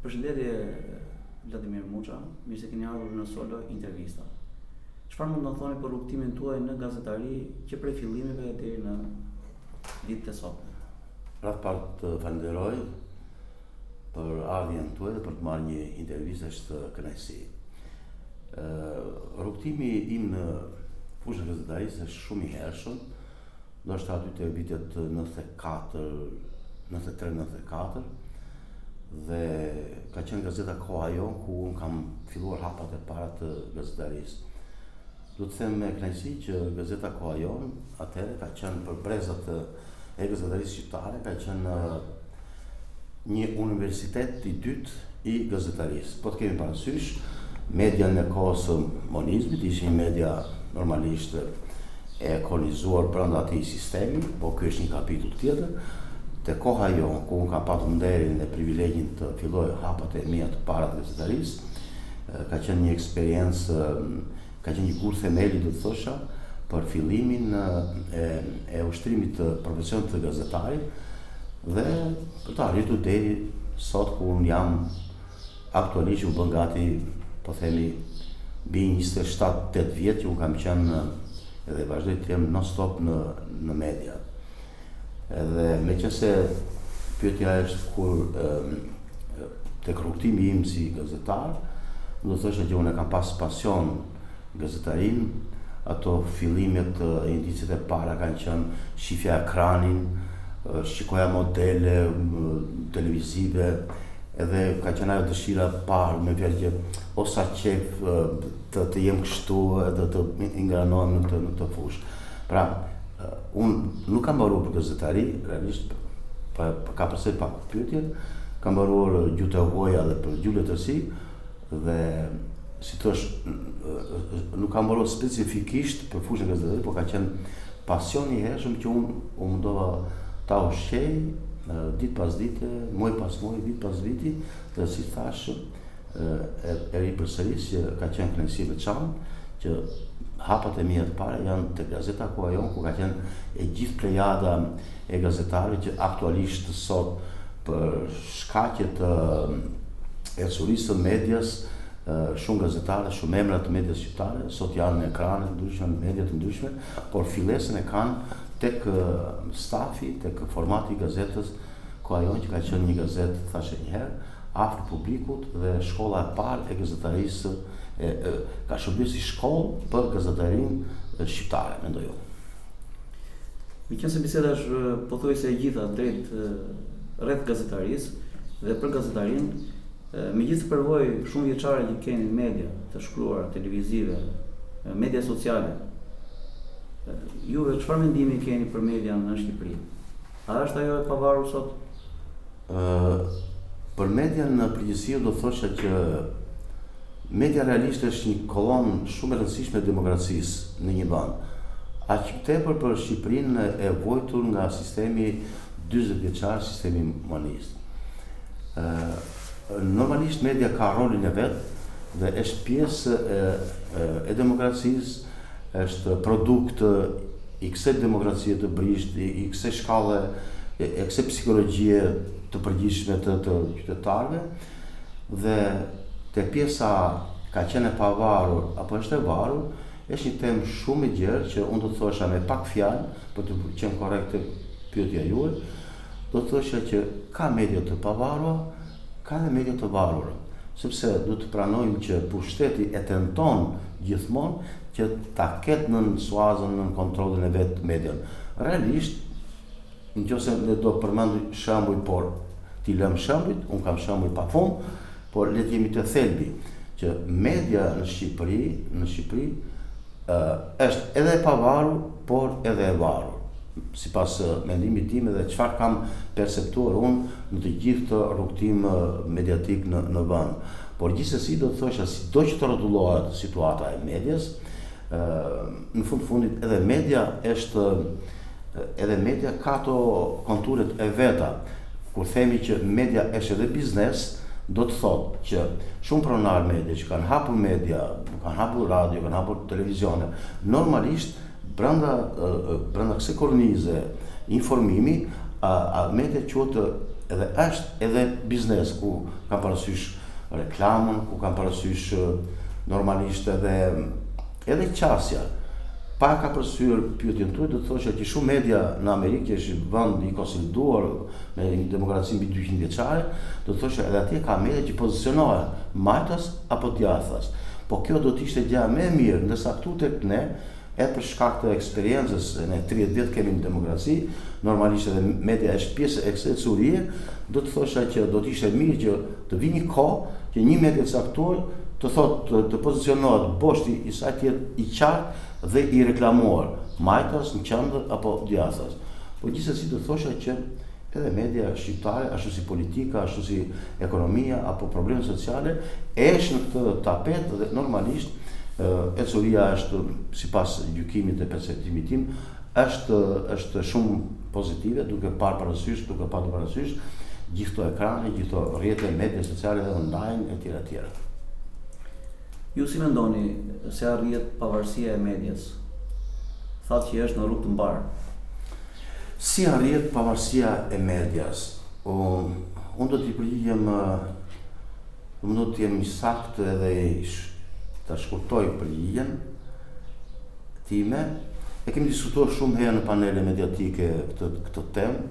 Përshëndetje Vladimir Muça, mirë se keni ardhur në Solo Intervista. Çfarë mund të na thoni për rrugëtimin tuaj në gazetari që prej fillimeve deri në ditët e sotme? Radhë parë të falenderoj për ardhjen tuaj dhe për të marrë një intervistë është kënaqësi. Ë rrugëtimi im në fushën e gazetarisë është shumë i hershëm, ndoshta aty te vitet 94, 93, 94 dhe ka qenë gazeta Koha Jonë ku unë kam filluar hapat e para të gazetarisë. Do të them me kënaqësi që gazeta Koha Jonë atëherë ka qenë për brezat e gazetarisë shqiptare, ka qenë një universitet i dytë i gazetarisë. Po të kemi parasysh, median e kohës së monizmit ishte një media normalisht e kornizuar brenda atij sistemi, po ky është një kapitull tjetër. Te Koha Jonë, ku unë kam patur nderin dhe privilegjin të filloj hapat e mia të para të gazetarisë, ka qenë një eksperiencë Ka qenë një gur themeli, do të thosha, për fillimin e, e ushtrimit të profesionit të gazetarit dhe për të arritur deri sot ku unë jam aktualisht u bën gati, po themi, mbi 27-8 vjet që unë kam qenë edhe vazhdoj të jem non stop në, në media. Edhe meqenëse pyetja është kur tek rrugëtimi im si gazetar, do të thosha që unë e kam pas pasion gazetarinë, ato fillimet, indiciet e para kanë qenë shifja ekranin, shikoja modele televizive, edhe ka qenë ajo dëshira e parë me fjalë që o sa qejf të, të jem kështu edhe të ingranohem në këtë në këtë fushë. Pra, unë nuk kam mbaruar për gazetari, realisht, pa, pa ka përsëri pak pyetjen, kam mbaruar gjuhë të huaja dhe për gjuhë letërsi dhe si thosh, nuk kam mbaruar specifikisht për fushën e gazetarisë, por ka qenë pasion i hershëm që unë u mundova ta ushqej ditë pas dite, muaj pas muaj, vit pas viti, dhe si thashë, e, e ripërsëris që ka qenë kënaqësi e veçantë që hapat e mia të para janë te gazeta Koha Jonë ku ka qenë e gjithë plejada e gazetarëve që aktualisht sot për shkaqe të ecurisë së medias shumë gazetarë, shumë emra të medias shqiptare sot janë në ekrane të ndryshme, në media të ndryshme, por fillesën e kanë tek stafi, tek formati i gazetës Koha Jonë që ka qenë një gazetë, thashë një herë, afër publikut dhe shkolla e parë e gazetarisë e, e, ka shërbyer si shkollë për gazetarinë shqiptare, mendoj unë. Meqenëse biseda është pothuajse e gjitha drejt rreth gazetarisë dhe për gazetarinë, me gjithë përvojë shumëvjeçare që keni në media, të shkruara, televizive, media sociale, juve çfarë mendimi keni për median në Shqipëri? A është ajo e pavarur sot? Ë për median në përgjithësi do të thosha që media realisht është një kolonë shumë e rëndësishme e demokracisë në një vend. Aq më tepër për Shqipërinë e vuajtur nga sistemi 40 vjeçar, sistemi monist. Ë normalisht media ka rolin e vet dhe është pjesë e, e demokracisë, është produkt i kësaj demokracie të brishtë, i, i kësaj shkalle, e, e kësaj psikologjie të përgjithshme të, të qytetarëve dhe te pjesa ka qenë e pavarur apo është e varur, është një temë shumë e gjerë që unë do të thosha me pak fjalë për të qenë korrekte pyetja juaj, do të thosha që ka media të pavarura, ka dhe media të varura, sepse duhet të pranojmë që pushteti e tenton gjithmonë që ta ketë nën suazën, nën kontrollin e vet median. Realisht, në qoftë se ne do përmendim shembuj, por t'i lëmë shembujt, unë kam shembuj pa fund, por le të jemi te thelbi, që media në Shqipëri, në Shqipëri, është edhe e pavarur, por edhe e varur. Sipas mendimit tim edhe çfarë kam perceptuar unë në të gjithë këtë rrugëtim mediatik në në vend. Por gjithsesi do të thosha sido që të rrotullohet situata e medias, ë në fund fundit edhe media është edhe media ka ato konturet e veta. Kur themi që media është edhe biznes, do të thotë që shumë pronarë media që kanë hapur media, kanë hapur radio, kanë hapur televizione, normalisht brenda brenda kësaj kornize informimi, a, a media quhet edhe është edhe biznes ku kam parasysh reklamën, ku kam parasysh normalisht edhe edhe qasja. Pa kapërcyer pyetjen tuaj, do të thosha që shumë media në Amerikë, që është vend i konsoliduar me një demokraci mbi 200 vjeçare, do të thosha edhe atje ka media që pozicionohen majtas apo djathtas. Po kjo do të ishte gjëja më e mirë, ndërsa këtu tek ne Edhe për shkak të eksperiencës, ne 30 vjet kemi në demokraci, normalisht edhe media është pjesë e kësaj ecurie, do të thosha që do të ishte mirë që të vijë një kohë që një media e caktuar të thotë të, të pozicionohet boshti i saj të jetë i qartë dhe i reklamuar, majtas, në qendër apo djathtas. Po gjithsesi do të thosha që edhe media shqiptare, ashtu si politika, ashtu si ekonomia apo problemet sociale, është në këtë tapet dhe normalisht ecuria është sipas gjykimit dhe perceptimit tim është është shumë pozitive duke parë parasysh, duke patur parasysh gjithë këto ekrane, gjithë këto rrjete media sociale dhe online etj etj. Ju si mendoni se arrihet pavarësia e medias? Thatë që është në rrugë të mbarë. Si arrihet pavarësia e medias? Unë do t'i përgjigjem, unë do të jem i saktë edhe ta shkurtoj përgjigjen time. E kemi diskutuar shumë herë në panele mediatike këtë këtë temë,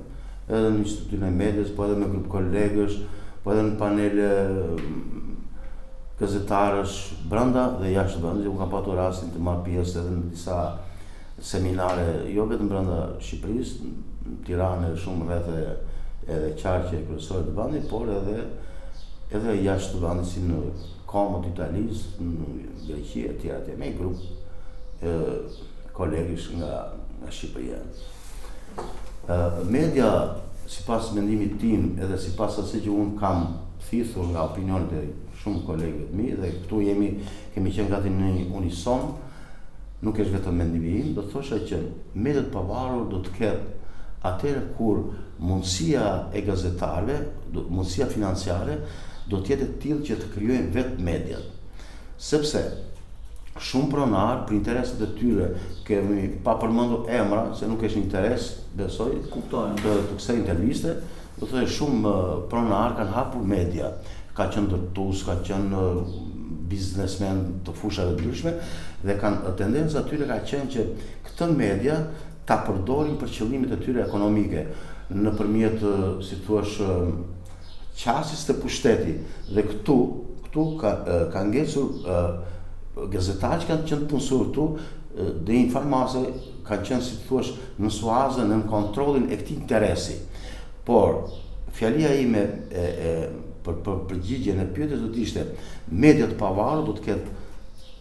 edhe në Institutin e Medias, po edhe me grup kolegësh, po edhe në panele gazetarësh brenda dhe jashtë vendit. Unë kam patur rastin të marr pjesë edhe në disa seminare jo vetëm brenda Shqipërisë, në Tiranë e shumë rrethe edhe qarqe kryesore të vendit, por edhe edhe jashtë vendit si në Como të Italisë, në Greqi etj etj, me grup e kolegësh nga nga Shqipëria. Ë media sipas mendimit tim edhe sipas asaj që unë kam thithur nga opinionet e shumë kolegëve të mi dhe këtu jemi kemi qenë gati në një unison nuk është vetëm mendimi im, do të thosha që media të pavarur do të ketë atëherë kur mundësia e gazetarëve, mundësia financiare do të jetë e tillë që të krijojnë vetë mediat. Sepse shumë pronarë për interesat e tyre, kemi pa përmendur emra, se nuk është interes, besoj, kuptojmë, të, të kësaj interviste, Do të thotë shumë pronarë kanë hapur media, ka qenë ndërtues, ka qenë biznesmen të fushave të ndryshme dhe kanë tendenca e tyre ka qenë që këtë media ta përdorin për qëllimet e tyre ekonomike nëpërmjet, si thua, qasjes te pushteti dhe këtu këtu ka ka ngecur gazetarë që kanë qenë të punësuar këtu dhe një farë mase kanë qenë si të thuash në suazën nën kontrollin e këtij interesi. Por fjalia ime e, e për për përgjigjen e pyetjes do të ishte media të pavarur do të ketë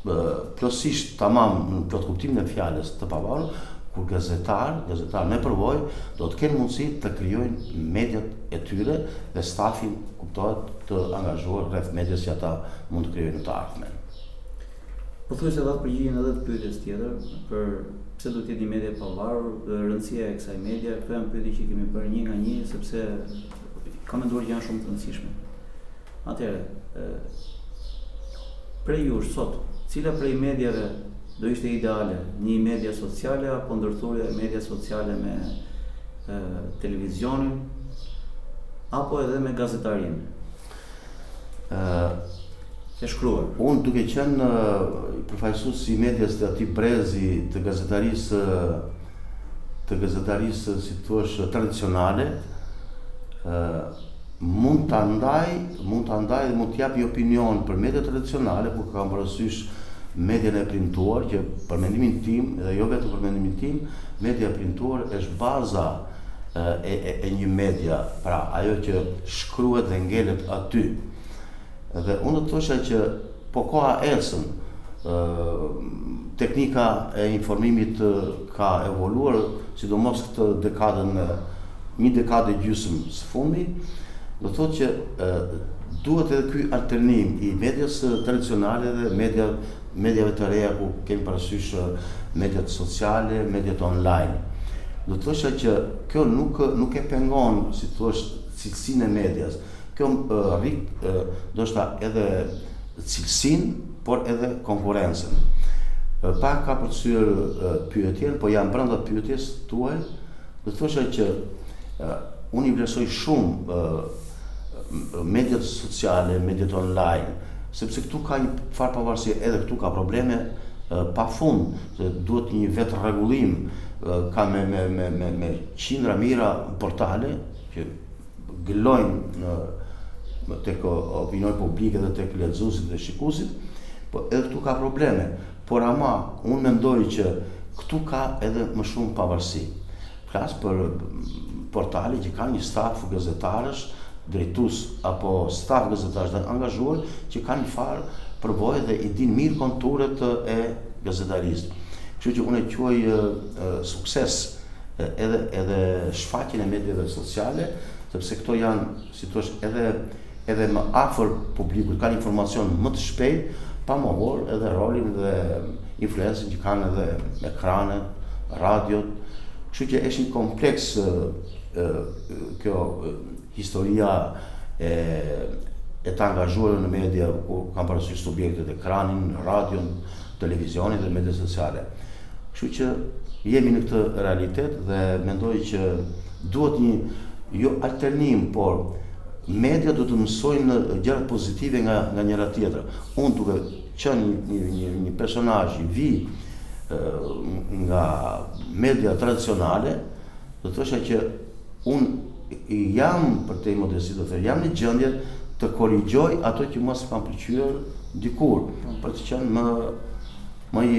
plotësisht tamam në plot kuptimin e fjalës të pavarur, kur gazetarë, gazetarë me përvojë do të kenë mundësi të krijojnë mediat e tyre dhe stafin, kuptohet, të angazhuar rreth medias që ata mund të krijojnë në të ardhmen. Pothuajse dhatë përgjigjen edhe të pyetjes tjetër për pse duhet të jetë një media e pavarur dhe rëndësia e kësaj media, këto janë pyetje që i kemi bërë një nga një sepse kam menduar që janë shumë të rëndësishme. Atëherë, prej jush sot, cila prej mediave do ishte ideale, një media sociale apo ndërthurja e media sociale me e, televizionin apo edhe me gazetarinë? Ë e shkruar. Unë duke qenë përfaqësues i medias të atij brezi të gazetarisë të gazetarisë si të thuash tradicionale, ë mund ta ndaj, mund ta ndaj dhe mund të jap një opinion për mediat tradicionale, ku kam parasysh median e printuar, që për mendimin tim dhe jo vetëm për mendimin tim, media e printuar është baza e, e, e një media, pra ajo që shkruhet dhe ngelet aty. Dhe unë do të thosha që po koha ecën, teknika e informimit ka evoluar, sidomos këtë dekadën, një dekadë e gjysmë së fundi, do të thotë që duhet edhe ky alternim i medias tradicionale dhe media mediave të reja ku kemi parasysh mediat sociale, mediat online. Do të thosha që kjo nuk nuk e pengon, si të thuash, cilësinë e medias. Kjo rrit ndoshta edhe cilësinë, por edhe konkurrencën. Pa kapërcyer pyetjen, po jam brenda pyetjes tuaj, do të thosha që Unë i vlerësoj shumë mediat sociale, mediat online, sepse këtu ka një farë pavarësie, edhe këtu ka probleme pa fund, se duhet një vetërregullim, ka me, me, me, me, me qindra mijëra portale që gëlojnë në tek opinioni publik edhe tek lexuesit dhe shikuesit, po edhe këtu ka probleme. Por ama, unë mendoj që këtu ka edhe më shumë pavarësi. Flas për portale që kanë një staf gazetarësh, drejtues apo staf gazetarësh të angazhuar që kanë një farë përvoje dhe i dinë mirë konturet e gazetarisë. Kështu që unë e quaj sukses edhe edhe shfaqjen e mediave sociale, sepse këto janë, si thua, edhe edhe më afër publikut, kanë informacion më të shpejtë, pa mohuar edhe rolin dhe influencën që kanë edhe ekranet, radiot, kështu që është një kompleks kjo historia e e të angazhuarve në media, ku kam parasysh subjektet ekranin, radion, televizionin dhe mediat sociale. Kështu që jemi në këtë realitet dhe mendoj që duhet një jo alternim, por media do të mësojnë gjërat pozitive nga nga njëra tjetra. Unë duke qenë një një një personazh i vi nga media tradicionale, do të thosha që unë jam përtej modestisë, do të jam në gjendje të korrigjoj ato që mua s'më pëlqyer dikur, për të qenë më më i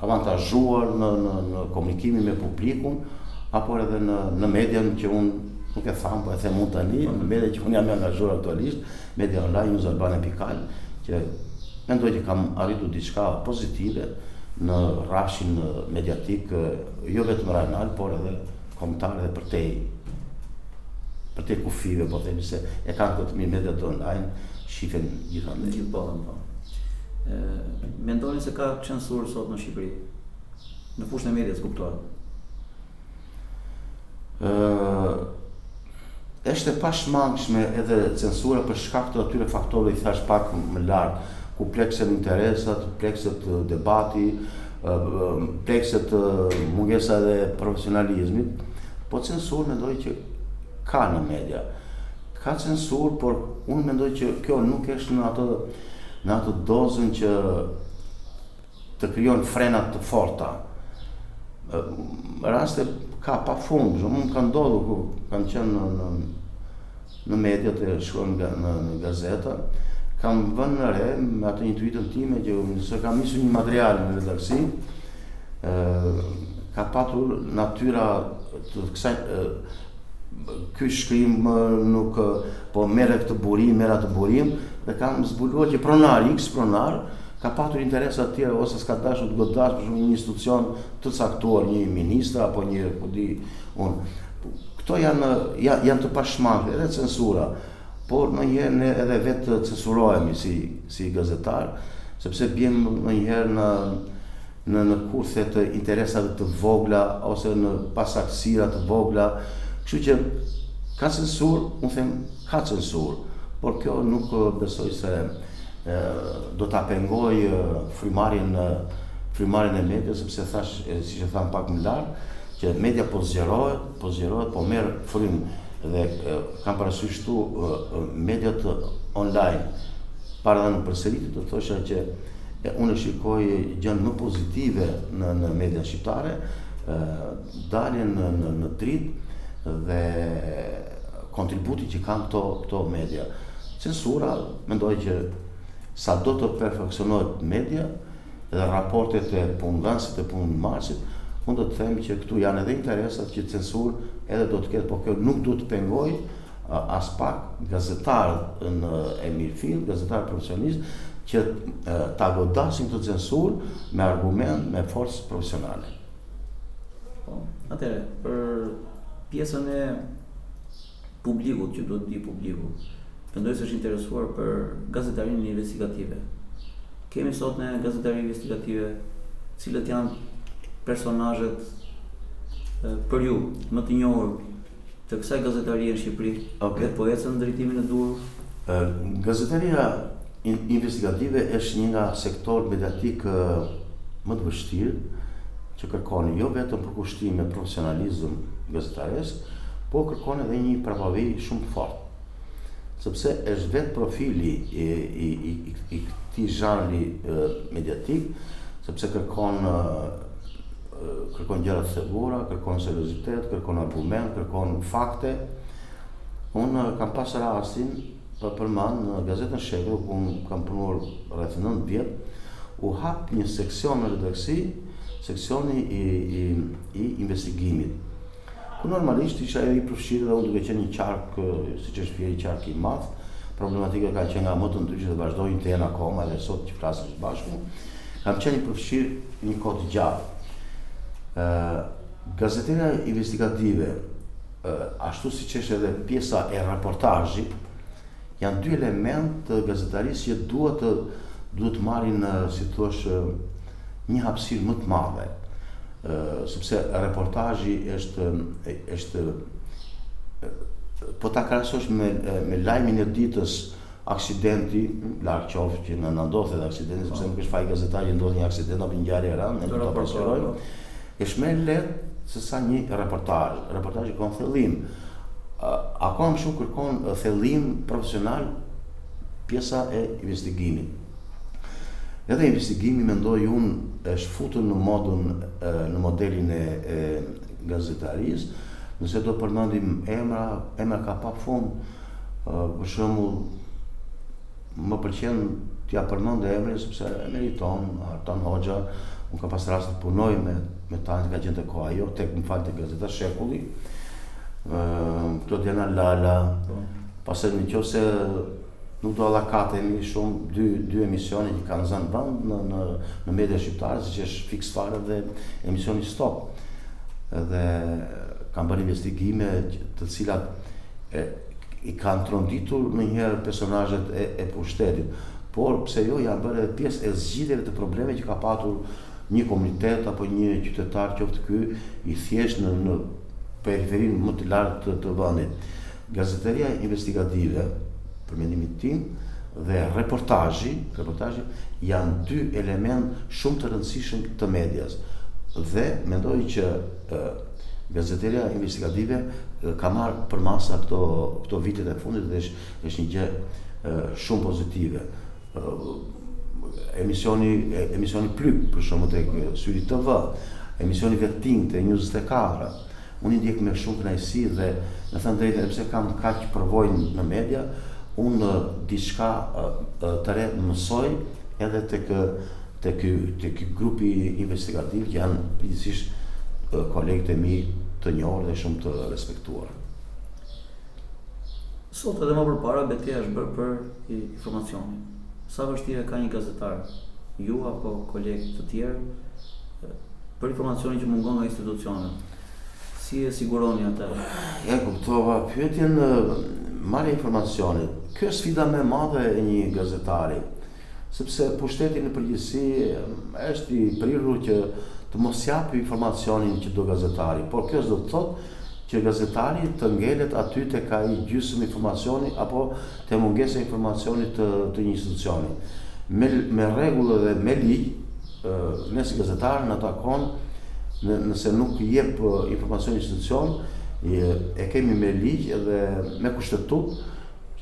avantazhuar në në në komunikimin me publikun apo edhe në në median që unë nuk e tham, po e them unë tani, në media që unë jam i angazhuar aktualisht, media online News Albania pikë al, që mendoj që kam arritur diçka pozitive në rrafshin mediatik, jo vetëm rajonal, por edhe kombëtar dhe përtej përtej kufijve, po themi se e kanë këtë mirë mediat online, shifen gjithandej. Gjithë botën, po. Ë mendoni se ka censurë sot në Shqipëri? Në fushën e medias kuptohet. Ë është e pashmangshme edhe censura për shkak të atyre faktorëve që thash pak më lart, ku pleksen interesat, plekset debati, plekset mungesa edhe profesionalizmit, po censurë mendoj që ka në media. Ka censurë, por unë mendoj që kjo nuk është në atë në atë dozën që të krijon frena të forta. Raste ka pa fund, për shembull, më ka ndodhur kur kam qenë në në në media të shkruaj në, në, në gazeta, kam vënë në re me atë intuitën time që nëse kam nisur një material në redaksi, ë ka patur natyra të kësaj ky shkrim nuk po merre këtë burim, merre atë burim dhe kam zbuluar që pronari X pronar ka patur interesa të tjera ose s'ka dashur të godasë për shembull një institucion të caktuar, një ministër apo një ku di unë. Këto janë janë, janë të pashmangshme, edhe censura, por ndonjëherë ne edhe vetë censurohemi si si gazetar, sepse biem ndonjëherë në në në kurthe të interesave të vogla ose në pasaktësira të vogla, kështu që ka censurë, unë them ka censurë, por kjo nuk besoj se e, do ta pengojë frymarrjen frymarrjen e medias, sepse thash, siç e tham pak më lart, që media po zgjerohet, po zgjerohet, po merr frymë dhe kam parasysh këtu mediat online. Para dhe në përsëritje do të thosha që e unë e shikoj gjënë më pozitive në në median shqiptare, daljen në në në dritë dhe kontributi që kanë këto këto media. Censura, mendoj që sa do të perfeksionohet media dhe raportet e punëdhënësit e punëmarrësit, unë do të them që këtu janë edhe interesat që censurë edhe do të ketë, por kjo nuk duhet të pengojë aspak gazetarët në e mirëfilltë, gazetarë profesionistë, që ta godasin këtë censurë me argument, me forcë profesionale. Po, atëherë, për pjesën e publikut që duhet të di publiku, mendoj se është interesuar për gazetarinë investigative. Kemi sot ne gazetari investigative, cilët janë personazhet për ju më të njohur të kësaj gazetarie në Shqipëri okay. dhe po ecën në drejtimin e duhur? Gazetaria investigative është një nga sektorët mediatik më të vështirë që kërkon jo vetëm përkushtim e profesionalizëm gazetaresk, Po kërkon edhe një prapavijë shumë të fortë. Sepse është vetë profili i, i, i, i këtij zhanri mediatik, sepse kërkon kërkon gjëra të thelluara, kërkon seriozitet, kërkon argument, kërkon fakte. Unë kam pas rastin për përmend në gazetën Shekulli, ku unë kam punuar rreth 9 vjet, u hap një seksion në redaksi, seksioni i, i, i investigimit. Ku normalisht isha edhe i përfshirë dhe unë duke qenë një qark, siç është Fieri qark i madh, problematika ka qenë nga më të ndryshme dhe vazhdojnë të jenë akoma edhe sot që flasim së bashku. Kam qenë i përfshirë një kohë të gjatë. Ë gazetaria investigative, ashtu siç është edhe pjesa e reportazhit, janë dy elementë të gazetarisë që duhet të duhet të marrin, si thua, një hapësirë më të madhe. Sepse reportazhi është është po ta krahasosh me me lajmin e ditës aksidenti, larg qoftë që na na ndodh edhe aksidenti, sepse nuk është faji gazetarit që ndodh një aksident apo një ngjarje e rëndë, ne do ta pasqyrojmë. Po. Është më e lehtë se sa një reportazh. Reportazhi kërkon thellim. Akoma më shumë kërkon thellim profesional pjesa e investigimit. Edhe investigimi mendoj unë është futur në modën në modelin e, e gazetarisë, nëse do përmendim emra, emra ka pa fund, për shembull më pëlqen t'ia përmend emrin sepse e meriton Artan Hoxha, unë kam pas rast të punoj me me ta, ka qenë te Koha Jonë, tek më fal te gazeta Shekulli, ë Klodiana Lala, po. pastaj në qoftë se nuk do allakatemi shumë dy dy emisione që kanë zënë vend në në në media shqiptare, siç është Fiks Fare dhe emisioni Stop. Dhe kanë bërë investigime të cilat e, i kanë tronditur ndonjëherë personazhet e, e pushtetit, por pse jo janë bërë edhe pjesë e zgjidhjeve të problemeve që ka patur një komunitet apo një qytetar qoftë ky i thjeshtë në në periferinë më të largët të, të vendit. Gazetaria investigative, për mendimin tim, dhe reportazhi, reportazhi janë dy elementë shumë të rëndësishëm të medias. Dhe mendoj që Gazetaria investigative ka marrë përmasa këto këto vitet e fundit dhe është është një gjë shumë pozitive. Emisioni emisioni Plyk për shembull tek Syri TV, emisioni Vetting te News 24. Unë i ndjek me shumë kënaqësi dhe me thënë drejtën edhe pse kam kaq përvojë në media, unë diçka të re mësoj edhe tek te ky te ky grupi investigativ që janë përgjithësisht kolegët e mi të njohur dhe shumë të respektuar. Sot edhe më përpara beteja është bërë për informacionin. Sa vështirë e ka një gazetar, ju apo kolegë të tjerë, për informacionin që mungon nga institucionet? Si e siguroni atë? E kuptova pyetjen, marrja e informacionit. Kjo është sfida më e madhe e një gazetari. Sepse pushteti në përgjithësi është i prirur që të mos japë informacionin që do gazetari, por kjo s'do të thotë që gazetari të ngelet aty tek ai gjysmë informacioni apo te mungesa e informacionit të, të një institucioni. Me, me rregull dhe me ligj, ne si gazetarë na takon në, nëse nuk jep informacion institucion, e kemi me ligj edhe me kushtetutë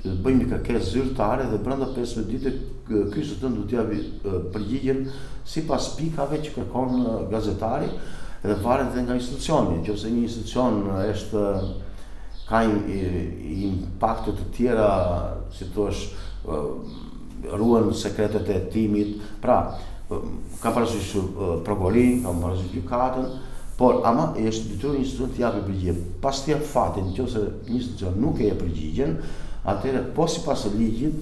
që të bëjmë një kërkesë zyrtare dhe brenda 15 ditë ky institucion duhet të japë përgjigjen sipas pikave që kërkon gazetari dhe varet edhe nga institucioni. Nëse një institucion është ka impakte të tjera, si thua, ruan sekretet e hetimit, pra kam parasysh prokurorinë, kam parasysh gjykatën, por ama është detyrë një institucion të japë përgjigje. Pas të jap fatin, nëse një institucion nuk e jep përgjigjen, atëherë po sipas ligjit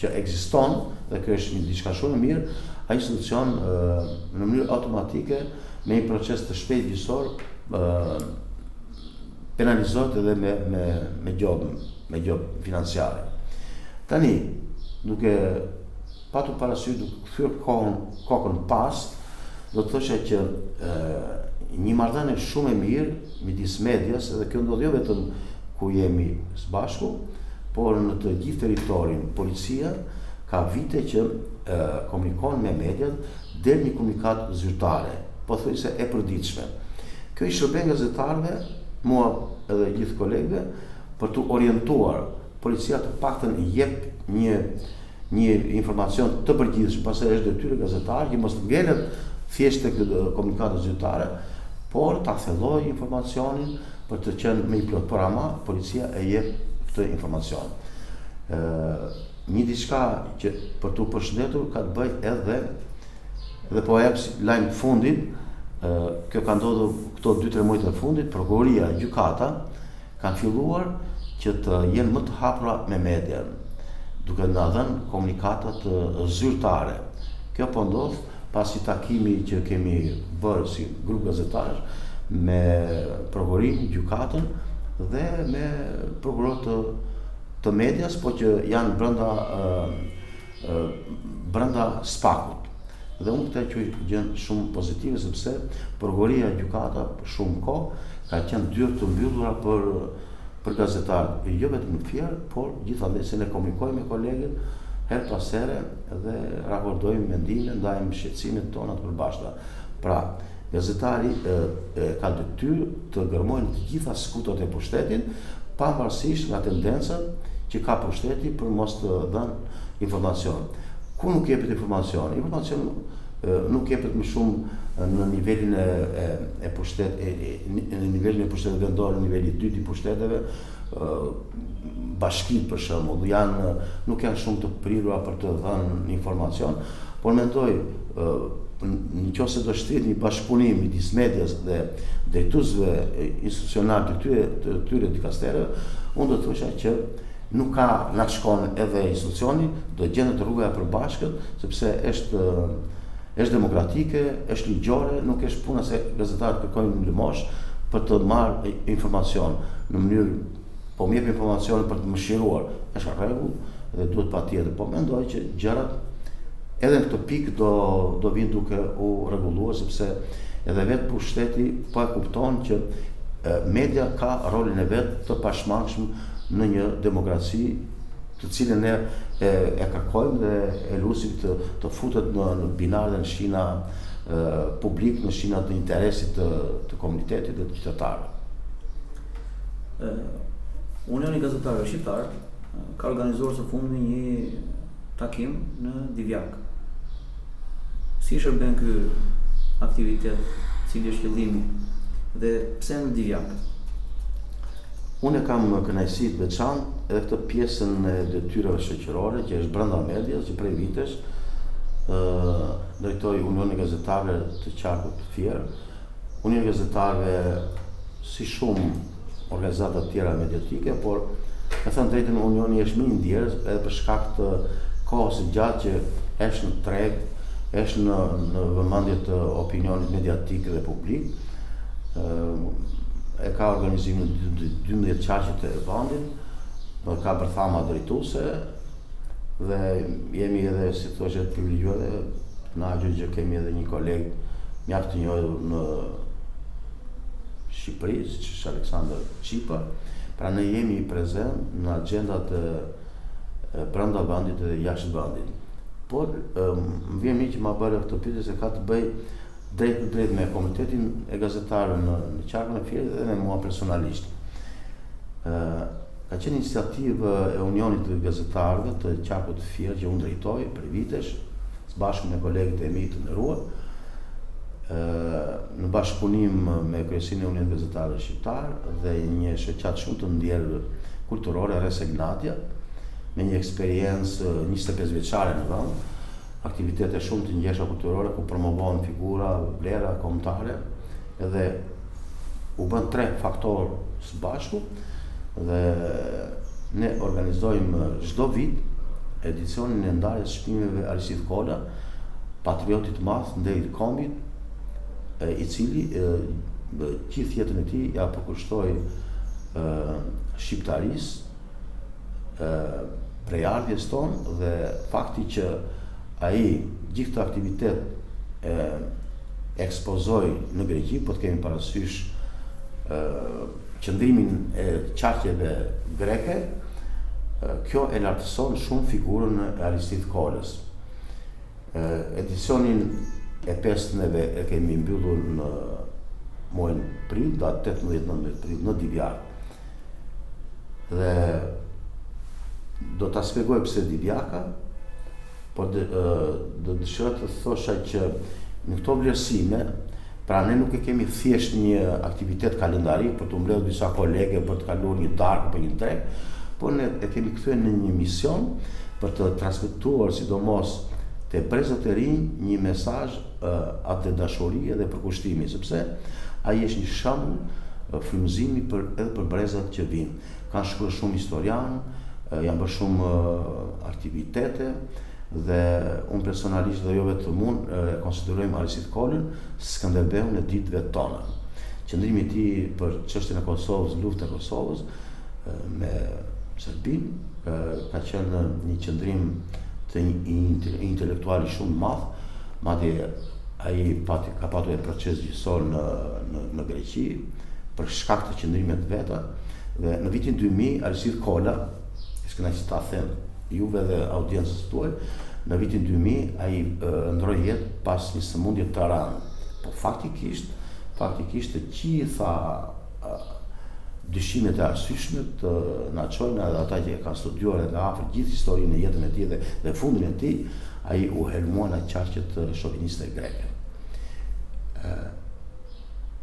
që ekziston dhe kjo është një diçka shumë e mirë, ai institucion në mënyrë automatike me një proces të shpejtë gjyqësor penalizohet edhe me me me gjobë, me gjobë financiare. Tani, duke patur parasysh duke kthyer kohën kokën pas, do të thosha që e, një marrëdhënie shumë e mirë midis medias edhe kjo ndodh jo vetëm ku jemi së bashku, por në të gjithë territorin, policia ka vite që e, komunikon me mediat del një komunikatë zyrtare, pothuajse e përditshme. Kjo i shërben gazetarëve, mua edhe gjithë kolegëve për t'u orientuar. Policia të paktën jep një një informacion të përgjithshëm, pastaj është detyrë e gazetarit që mos të ngelet thjesht tek komunikata zyrtare, por ta thellojë informacionin për të qenë më i plotë. Por ama policia e jep këtë informacion. Ë një diçka që për t'u përshëndetur ka të bëjë edhe Dhe po e jap si lajm të fundit, kjo ka ndodhur këto 2-3 muajt e fundit, prokuroria, gjykata kanë filluar që të jenë më të hapura me median, duke na dhënë komunikatat zyrtare. Kjo po ndodh pas një takimi që kemi bërë si grup gazetarësh me prokurorinë, gjykatën dhe me prokurorë të të medias, po që janë brenda brenda SPAK-ut. Dhe unë këtë e quaj gjë shumë pozitive sepse prokuroria e gjykata shumë kohë ka qenë dyer të mbyllura për për gazetarët, jo vetëm në Fier, por gjithandej se ne komunikojmë me kolegët herë pas here dhe rakordojmë mendime, ndajmë shqetësimet tona të përbashkëta. Pra, gazetari e, e ka detyrë të gërmojë në të gjitha skutat e pushtetit, pavarësisht nga tendencat që ka pushteti për mos të dhënë informacion. Ku nuk jepet informacion? Informacion nuk jepet më shumë në nivelin e, e, e pushtet e, e, në nivelin e pushtetit vendor, në nivelin i dytë i pushteteve, bashkitë për shembull janë nuk janë shumë të prirura për të dhënë informacion, por mendoj në qoftë se do shtrihet një bashkëpunim midis medias dhe drejtuesve institucionalë të këtyre të këtyre dikastereve, unë do të thosha që nuk ka nga shkon edhe institucioni, do gjendet rruga e përbashkët, sepse është është demokratike, është ligjore, nuk është puna se gazetarët kërkojnë lëmoshë për të marrë informacion në mënyrë po më jep informacion për të më mëshiruar, është rregull dhe duhet patjetër, po mendoj që gjërat edhe në këtë pikë do do vinë duke u rregulluar sepse edhe vetë pushteti po e kupton që media ka rolin e vet të pashmangshëm në një demokraci të cilën ne e, e kërkojmë dhe e lusim të, të futet në, në binar dhe në shina e, publik, në shina të interesit të, të komunitetit dhe të qytetarëve. Unioni i Gazetarëve Shqiptarë ka organizuar së fundmi një takim në Divjakë. Si shërben ky aktivitet, cili është qëllimi dhe pse në Divjakë? Unë e kam kënaqësi të veçantë edhe këtë pjesën e detyrave shoqërore që është brenda medias që prej vitesh ë drejtoj Unionin e Gazetarëve të Qarkut Fier. Unioni i Gazetarëve si shumë organizata të tjera mediatike, por me thënë të drejtën Unioni është më i ndjerë edhe për shkak të kohës së gjatë që është në treg, është në në vëmendje të opinionit mediatik dhe publik. Ë e ka organizimin në 12 qarqet e vendit, do ka bërthama drejtuese dhe jemi edhe si thua të privilegjuar dhe kënaqur që kemi edhe një koleg mjaft të njohur në Shqipëri, siç është Aleksandër Çipa. Pra ne jemi prezent në agjendat e brenda vendit dhe jashtë vendit. Por më vjen mirë që ma bëre këtë pyetje se ka të bëjë drejtpërdrejt me komunitetin e gazetarëve në në qarkun e Fierit dhe me mua personalisht. Ë ka qenë iniciativë e Unionit të Gazetarëve të qarkut të Fierit që unë drejtoj prej vitesh, së bashku me kolegët e mi të nderuar, në bashkëpunim me Kryesinë e Unionit të Gazetarëve Shqiptarë dhe një shoqatë shumë të ndjerë kulturore, Res Egnatia, me një eksperiencë 25 vjeçare në vend, aktivitete shumë të ngjeshura kulturore ku promovohen figura, vlera kombëtare edhe u bën tre faktorë së bashku dhe ne organizojmë çdo vit edicionin e ndarjes së çmimeve Aristidh Kola, patriotit të madh, nderit të kombit, i cili gjithë jetën e tij ia përkushtoi shqiptarisë, prejardhjes tonë dhe fakti që ai gjithë këtë aktivitet e ekspozoi në Greqi, po të kemi parasysh qëndrimin e qarqeve greke, kjo e lartëson shumë figurën e Aristidh Kolës. Edicionin e pestë neve e kemi mbyllur në muajin prill, datë 18-19 prill në Divjakë. Dhe do ta shpjegoj pse Divjaka, por do të dëshiroj të thosha që në këto vlerësime, pra ne nuk e kemi thjesht një aktivitet kalendarik për të mbledhur disa kolege për të kaluar një darkë apo një drekë, por ne e kemi kthyer në një mision për të transmetuar sidomos te brezat e rinj një mesazh atdhedashurie dhe përkushtimi, sepse ai është një shembull frymëzimi për edhe për brezat që vijnë. Kanë shkruar shumë historianë, janë bërë shumë aktivitete dhe unë personalisht dhe jo vetëm unë e konsiderojmë Aristid Kolën Skënderbeun e ditëve tona. Qëndrimi i tij për çështjen e Kosovës, luftën e Kosovës me Serbinë ka qenë një qëndrim të një intelektuali shumë të madh, madje ai pati ka patur një proces gjyqësor në në në Greqi për shkak të qëndrimeve të veta dhe në vitin 2000 Aristid Kola, është kënaqësi ta them juve dhe audiencës tuaj, në vitin 2000 ai ndërroi jetë pas një sëmundje të rëndë. Po faktikisht, faktikisht të gjitha dyshimet e arsyeshme të na çojnë edhe ata që e kanë studiuar edhe nga afër gjithë historinë e jetën e tij dhe, dhe fundin e tij, ai u helmua nga qarqet shoviniste greke.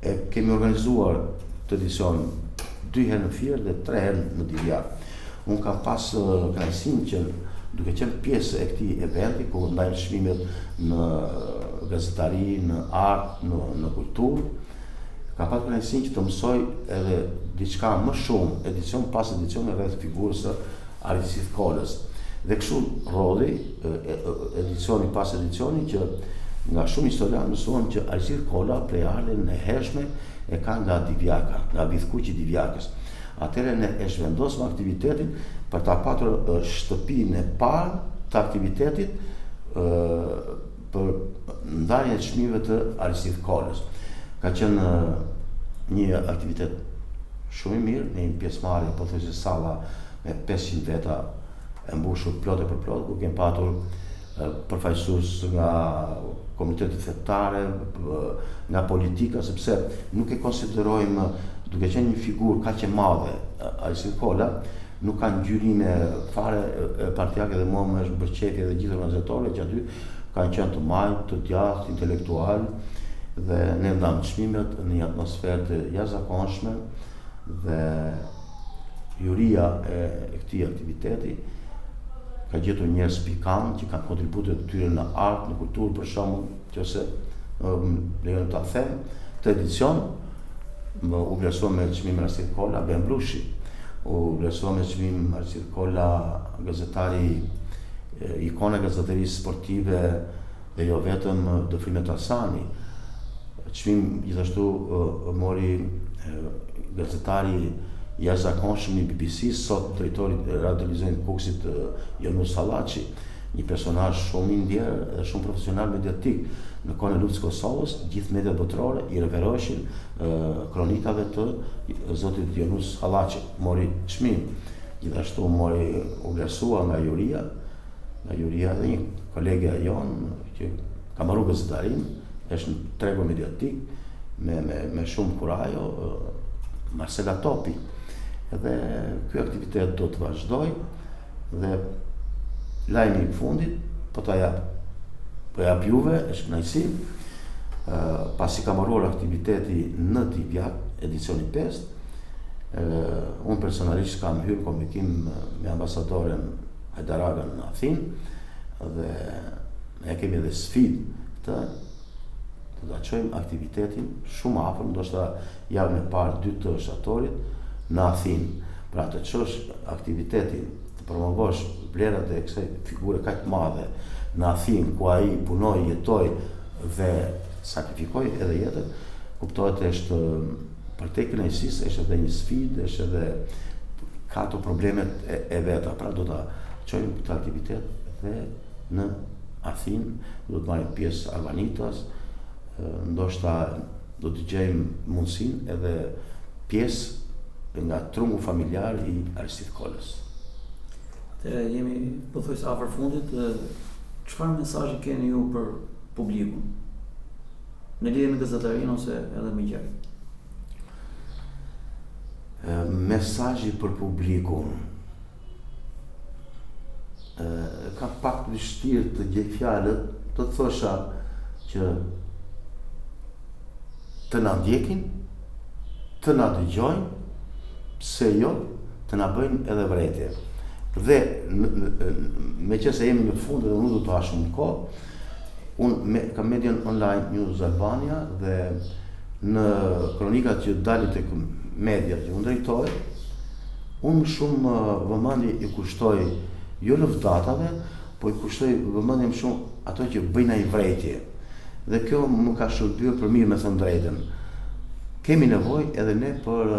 E kemi organizuar këtë edicion dy herë në Fier dhe tre herë në Divjakë. Unë kam pas kënaqësinë që duke qenë pjesë e këtij eventi ku ndajmë çmimet në gazetari, në art, në në kulturë, kam pas kënaqësinë që të mësoj edhe diçka më shumë edicion pas edicioni rreth figurës së Aristid Kolës. Dhe kështu rrodhi edicioni pas edicioni që nga shumë historianë mësuam që Aristid Kola prejardhjen e hershme e ka nga Divjaka, nga Vithkuqi i Divjakës. Atëherë ne e zhvendosëm aktivitetin për ta patur shtëpinë e parë të aktivitetit për ndarjen e çmimeve të Aristid Kolës. Ka qenë një aktivitet shumë i mirë, me një pjesëmarrje pothuajse salla me 500 veta e mbushur plot e përplot, ku kemi patur përfaqësues nga komunitetet fetare, nga politika, sepse nuk e konsiderojmë duke qenë një figurë kaq e madhe, Aristid Kola, nuk ka ngjyrime fare partiake dhe mua më është bërë qejfi edhe gjithë organizatorëve që aty kanë qenë të majtë, të djathtë, intelektualë dhe ne ndamë çmimet në një atmosferë të jashtëzakonshme dhe juria e këtij aktiviteti ka gjetur njerëz pikant që kanë kontributet e tyre në art, në kulturë për shembull, nëse më lejoni ta them, këtë edicion më u vlerësua me çmim Aristid Kola Ben Blushi, u vlerësua me çmim Aristid Kola gazetari ikona e gazetarisë sportive dhe jo vetëm Dëfrim Hasani. Çmim gjithashtu mori gazetari i jashtëzakonshëm i BBC, sot drejtori i Radio Televizionit të Kukësit Jonuz Hallaçi. Një personazh shumë i ndjerë dhe shumë profesional mediatik. Në kohën e luftës së Kosovës, gjithë mediat botërore i referoheshin kronikave të zotit Jonuz Hallaçi. Mori çmim. Gjithashtu mori u vlerësua nga juria, nga juria edhe një kolegja jonë që ka mbaruar gazetarinë, është në tregun mediatik me me me shumë kurajo, Marcela Topi. Edhe ky aktivitet do të vazhdojë Dhe lajmi i fundit, po ta jap, po jap juve, është kënaqësi, pasi ka mbaruar aktiviteti në Divjakë, edicioni 5, unë personalisht kam hyrë në komunikim me ambasadoren Hajdaraga në Athinë dhe ne kemi edhe sfidë këtë do ta çojmë aktivitetin shumë afër, ndoshta javën e parë dy të shtatorit në Athinë. Pra të çosh aktivitetin, të promovosh vlerat e kësaj figure kaq të madhe në Athinë ku ai punoi, jetoi dhe sakrifikoi edhe jetën, kuptohet është përtej kënaqësisë, është edhe një sfidë, është edhe ka ato problemet e, e veta. Pra do ta çojmë këtë aktivitet dhe në Athinë, do të marrin pjesë arvanitas, ndoshta do të gjejmë mundësinë edhe pjesë nga trungu familjar i Aristid Kolës. Atëherë jemi pothuajse afër fundit, çfarë mesazhi keni ju për publikun? Në lidhje me gazetarinë ose edhe më gjerë? Mesazhi për publikun. E kam pak të vështirë të gjej fjalët, do të thosha që të na ndjekin, të na dëgjojnë, pse jo, të na bëjnë edhe vërejtje. Dhe meqenëse jemi në fund dhe nuk do të ha shumë kohë, unë me, kam median online News Albania dhe në kronikat që dalin tek media që unë drejtoj, unë më shumë vëmendje i kushtoj jo lëvdatave, po i kushtoj vëmendje më shumë ato që bëjnë ai vërejtje. Dhe kjo më ka shërbyer për mirë me thënë drejtën. Kemi nevojë edhe ne për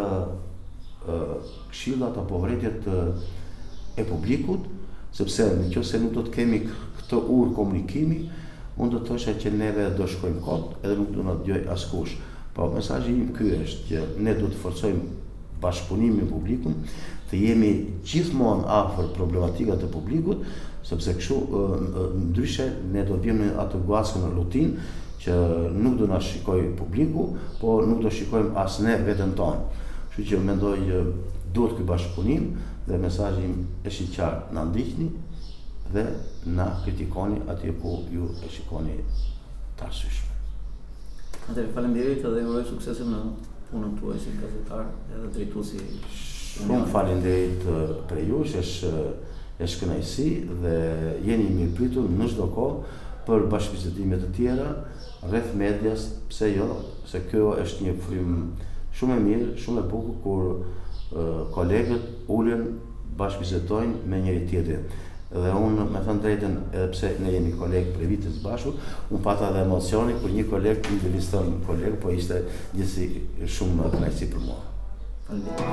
këshillat apo vërejtjet e publikut, sepse në qoftë se nuk do të kemi këtë urë komunikimi, unë do të thosha që neve do shkojmë kot edhe nuk do na dëgjojë askush. Po mesazhi im ky është që ne duhet të forcojmë bashkëpunimin me publikun, të jemi gjithmonë afër problematikave të publikut, sepse kështu ndryshe ne do të vijmë në atë guaskën rutinë që nuk do na shikojë publiku, po nuk do shikojmë as ne veten tonë. Kështu që mendoj që duhet ky bashkëpunim dhe mesazhi im është i qartë, na ndiqni dhe na kritikoni atje ku ju e shikoni të arsyeshme. Atëherë faleminderit dhe ju uroj suksese në punën tuaj si gazetar edhe drejtues i Shumë faleminderit prej jush, është është kënaqësi dhe jeni mirëpritur në çdo kohë për bashkëbisedime të tjera rreth medias, pse jo, se kjo është një frymë shumë e mirë, shumë e bukur kur kolegët ulen bashkëbisedojnë me njëri tjetrin. Dhe unë, me thënë drejtën, edhe pse ne jemi kolegë prej vitesh së bashku, unë pata edhe emocionin kur një koleg interviston koleg, po ishte gjithsesi shumë kënaqësi për mua. Faleminderit.